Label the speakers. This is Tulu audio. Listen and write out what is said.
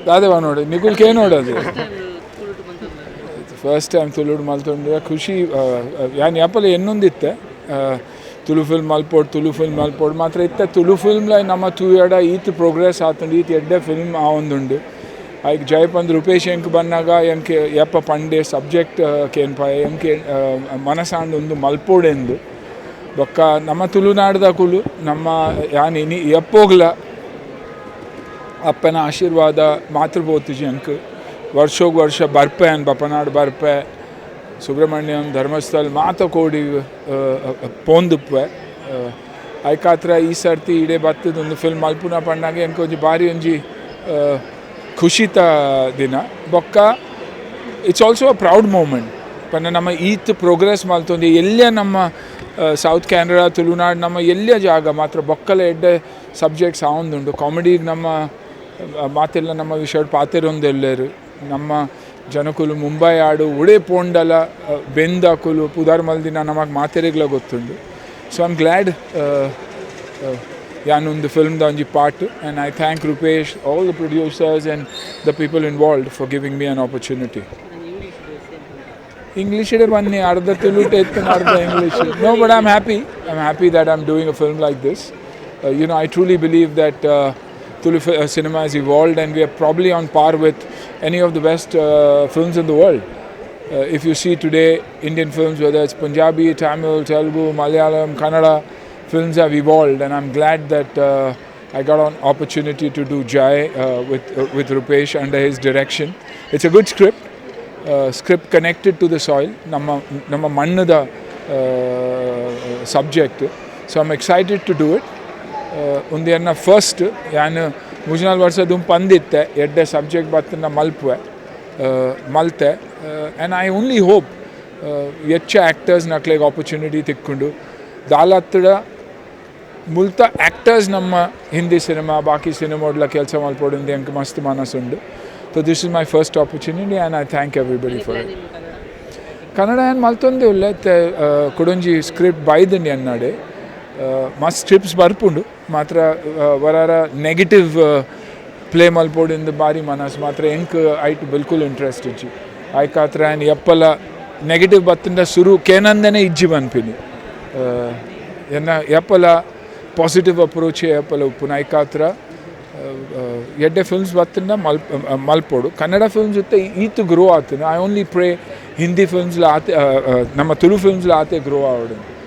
Speaker 1: ದಾದೆ ನೋಡು, ನಿಕುಲ್ ಕೇನೋಡದು. ಫಸ್ಟ್ ಟೈಮ್ ತುಳುಡು ಮಲ್ತೊಂಡು ಖುಷಿ. ಯಾನ್ ಯಾಪಲ ಎನ್ನೊಂದಿತ್ತೆ, ತುಳು ಫಿಲ್ಮ್ ಮಲ್ಪೋಡು, ತುಳು ಫಿಲ್ಮ್ ಮಲ್ಪೋಡು. ಮಾತ್ರ ಇತ್ತೆ ತುಳು ಫಿಲ್ಮ್ಲ ನಮ್ಮ ತೂಯಡ ಈತ್ ಪ್ರೋಗ್ರೆಸ್ ಆತುಂಡು, ಈತ್ ಎಡ್ಡೆ ಫಿಲ್ಮ್ ಆವೊಂದುಂಡು. ಐಕ್ ಜೈ ಪಂದ್ ರೂಪೇಶ್ ಎಂಕ್ ಬನ್ನಗ ಎಂಕ್ ಯಪ್ಪ ಪಂಡೆ, ಸಬ್ಜೆಕ್ಟ್ ಕೇನ್ಪಾಯ, ಎಂಕ್ ಮನಸಾಂಡ್ ಉಂದು ಮಲ್ಪೋಡೆಂದು. ಬೊಕ್ಕ ನಮ್ಮ ತುಳುನಾಡ್ದ ಕುಲು ನಮ್ಮ ಯಾನ್ ಇನಿ ಎಪ್ಪೋಗ್ಲ ಅಪ್ಪನ ಆಶೀರ್ವಾದ ಮಾತೃ ಪೋತುಜಿ ಅಂಕ್. ವರ್ಷೋಗ್ ವರ್ಷ ಬರ್ಪೆ ಅನ್ ಬಪ್ಪನಾಡು ಬರ್ಪೆ, ಸುಬ್ರಹ್ಮಣ್ಯಂ, ಧರ್ಮಸ್ಥಳ ಮಾತ ಕೋಡಿ ಪೋಂದುಪ್ಪೆ. ಐಕಾತ್ರ ಈ ಸರ್ತಿ ಇಡೆ ಬತ್ತದ ಒಂದು ಫಿಲ್ಮ್ ಮಲ್ಪುನ ಪಂಡಾಗ ಎಂಕ್ ಒಂಜಿ ಬಾರಿ ಒಂಜಿ ಖುಷಿತ ದಿನ. ಬೊಕ್ಕ it's also a proud moment ಪಂಡ ನಮ್ಮ ಈತ್ ಪ್ರೋಗ್ರೆಸ್ ಮಲ್ತೊಂದು ಎಲ್ಲೇ ನಮ್ಮ ಸೌತ್ ಕ್ಯಾನರಾ, ತುಳುನಾಡು ನಮ್ಮ ಎಲ್ಲೇ ಜಾಗ ಮಾತ್ರ ಬೊಕ್ಕಲ ಎಡ್ಡೆ ಸಬ್ಜೆಕ್ಟ್ಸ್ ಆವೊಂದುಂಡು. ಕಾಮಿಡಿಗೆ ನಮ್ಮ ಮಾತೆಲ್ಲ ನಮ್ಮ ವಿಷಯ ಪಾತೆರೊಂದೆಲ್ಲೆರು. ನಮ್ಮ ಜನಕುಲು ಮುಂಬೈ ಆಡು ಉಡೆ ಪೋಂಡಲ ಬೆಂದಕುಲು ಪುದರ್ ಮಲ್ದಿನ ನಮಗೆ ಮಾತೆರೆಗ್ಲ ಗೊತ್ತುಂಡು. ಸೊ I'm glad ಯಾನೊಂದು ಫಿಲ್ಮ್ದ ಒಂಜಿ part, and I thank Rupesh, all the producers and the people involved for giving me an opportunity. English ಬನ್ನಿ, ಅರ್ಧ ತುಳುಟೆ ಇತ್ತು, ಅರ್ಧ English. No, but I am happy, I am happy that I am doing a film like this. I truly believe that Tulu cinema has evolved and we are probably on par with any of the best films in the world. If you see today, Indian films, whether it's Punjabi, Tamil, Telugu, Malayalam, Kannada, films have evolved, and I'm glad that I got an opportunity to do Jai with Rupesh under his direction. It's a good script, script connected to the soil, ನಮ್ಮ ನಮ್ಮ ಮಣ್ಣದ subject. So I'm excited to do it. ಒಂದು ಎನ್ನ ಫಸ್ಟ್. ಯಾನ್ ಮೂಜಿನಾಲ್ ವರ್ಷ ದುಂಬು ಪಂದಿತ್ತೆ, ಎಡ್ಡೆ ಸಬ್ಜೆಕ್ಟ್ ಬತ್ತಿನ ಮಲ್ಪುವೆ, ಮಲ್ತೆ. ಆ್ಯಂಡ್ I only hope ಹೆಚ್ಚು ಆ್ಯಕ್ಟರ್ಸ್ ನಕ್ಲೆಗ್ ಆಪರ್ಚುನಿಟಿ ತಿಕ್ಕೊಂಡು ದಾಲತ್ತಡ ಮುಲ್ತ ಆ್ಯಕ್ಟರ್ಸ್ ನಮ್ಮ ಹಿಂದಿ ಸಿನಿಮಾ, ಬಾಕಿ ಸಿನಿಮಾಡ್ಲ ಕೆಲಸ ಮಲ್ಪೊಡು ಎಂಕ್ ಮಸ್ತ್ ಮನಸ್ಸುಂಡು. So this is my first opportunity and I thank everybody for it. Kannada ಏನು ಮಲ್ತೊಂದೇ ಉಲ್ಲೆ. ಕುಡೊಂಜಿ ಸ್ಕ್ರಿಪ್ಟ್ ಬೈದಂಡಿ ಎನ್ನಡೆ. ಮಸ್ತ್ ಸ್ಕ್ರಿಪ್ಟ್ಸ್ ಬರ್ಪುಂಡು, ಮಾತ್ರ ವರಾರ ನೆಗೆಟಿವ್ ಪ್ಲೇ ಮಲ್ಪೊಡಿಂದು ಬಾರಿ ಮನಸ್ಸು. ಮಾತ್ರ ಎಂಕ್ ಐಟ್ ಬಿಲ್ಕುಲ್ ಇಂಟ್ರೆಸ್ಟ್ ಇಜ್ಜಿ. ಐಕಾತ್ರ ಆ್ಯಂಡ್ ಎಪ್ಪಲ ನೆಗೆಟಿವ್ ಬತ್ತಿಂದ ಸುರು ಕೇನಂದನೆ ಇಜ್ಜಿ ಪನ್ಪಿನಿ. ಎನ್ನ ಎಪ್ಪಲ ಪಾಸಿಟಿವ್ ಅಪ್ರೋಚ್ ಎಪ್ಪಲ ಉಪ್ಪುನ. ಐಕಾತ್ರ ಎಡ್ಡೆ ಫಿಲ್ಮ್ಸ್ ಬತ್ತಿಂದ ಮಲ್ಪೊಡು. ಕನ್ನಡ ಫಿಲ್ಮ್ಸ್ ಜೊತೆ ಈತ್ ಗ್ರೋ ಆತುಂಡು. I only pray Hindi ಫಿಲ್ಮ್ಸ್ಲ ಆತೆ, ನಮ್ಮ ತುಳು ಫಿಲ್ಮ್ಸ್ಲ ಆತೆ ಗ್ರೋ ಆವಡು.